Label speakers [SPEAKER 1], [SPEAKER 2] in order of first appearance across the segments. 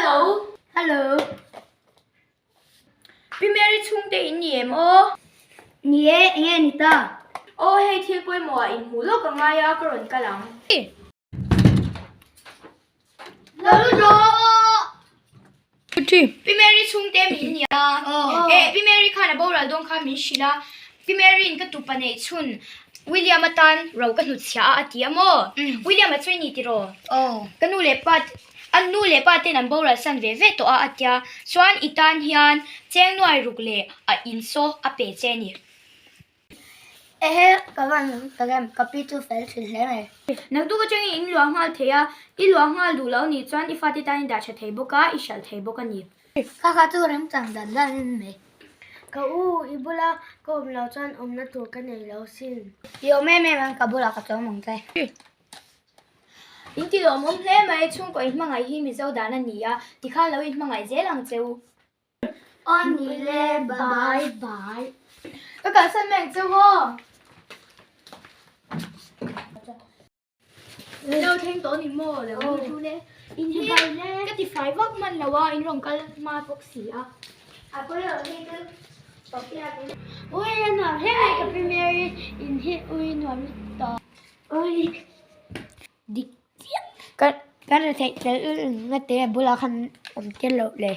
[SPEAKER 1] Hello.
[SPEAKER 2] Hello.
[SPEAKER 1] Pi Mary chhungte in ni em aw?
[SPEAKER 2] Ni e, enge ni ta?
[SPEAKER 1] Aw hei thil pawimawh ah inhmuh lawk a ngai a, ka rawn kal ang. Pi Mary chhungte min ni a, eh Pi Mary khan a boral dawn khan min hrilh a, Pi Mary in ka tupa neih chhun William atan ro ka hnutchhiah a a ti a maw? William a chu i ni tiraw? Ka nu leh pa an nu leh pa ten an boral san ve ve tawh a a tia, chuan i tan hian cheng nuai ruk leh a insaw a pe che a ni.
[SPEAKER 2] Ehe, ka van lawm tak em, ka pi chu fel thin hle mai.
[SPEAKER 1] Naktuk atangin in luah nghal thei a, i luah nghal duh lo nih chuan i fate tan i dah tha thei bawk a, i hralh thei bawk a ni.
[SPEAKER 2] Kha kha chu remchang dan dan in mai. Ka u, i bula ka awm lo chuan awmna tur ka nei lo sin. I awm em em ang, ka bulah ka chawm ang che.
[SPEAKER 1] In ti lawmawm hle mai, chhungkaw in hmangaih hi Mizo dan a ni a, tikhan lo in hmangaih zel ang che u.
[SPEAKER 2] Aw ni le, bye bye.
[SPEAKER 1] Ka kalsan mai ang che u aw. Lo thleng tawh ni maw lo ni chu le. In hi ka ti fai vak hman lo a, in rawn kal hma bawk si a.
[SPEAKER 2] A pawi lo hi chu Sophia te. Ui a nuam hle mai ka pi Mary in hi ui nuam lutuk tawh. Ui dik chiah. Ka kan ra theih tel ul nga te a bulah khan awm tir loh le.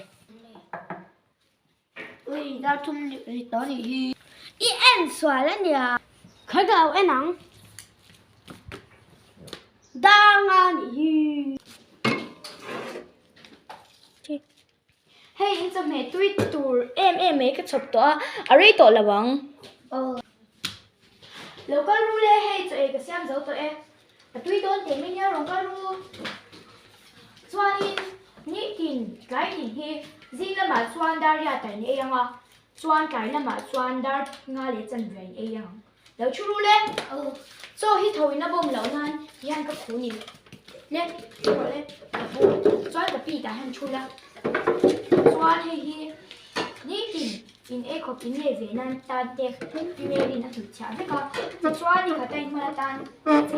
[SPEAKER 2] Ui dar thum ri tawh anih hi. I en sual a nia. Kha ka lo en ang. Dar nga anih hi.
[SPEAKER 1] Hei in chawhmeh tui tur em em mai ka chhawp tawh a, a rei tawh lo ang. Lo kal ru le, hei chaw ei ka siam zo tawh e. A tui dawn teh mai nia rawn kal ru. Chuanin nitin tlai tin hi zing lamah chuan dar riat ah in ei ang a, chuan tlai lamah chuan dar nga leh chanve ah in ei ang. Lo thu ru le. Chaw hi tho in a bawm loh nan tihian ka khu ni le thu rawh le ka bu chuan ka pi tah hian thu la chuan hei hi nitin in ei khawp in nei ve nan tan te pi Mary in a hnutchhiah vek a tichuan ni khat a in hman atan.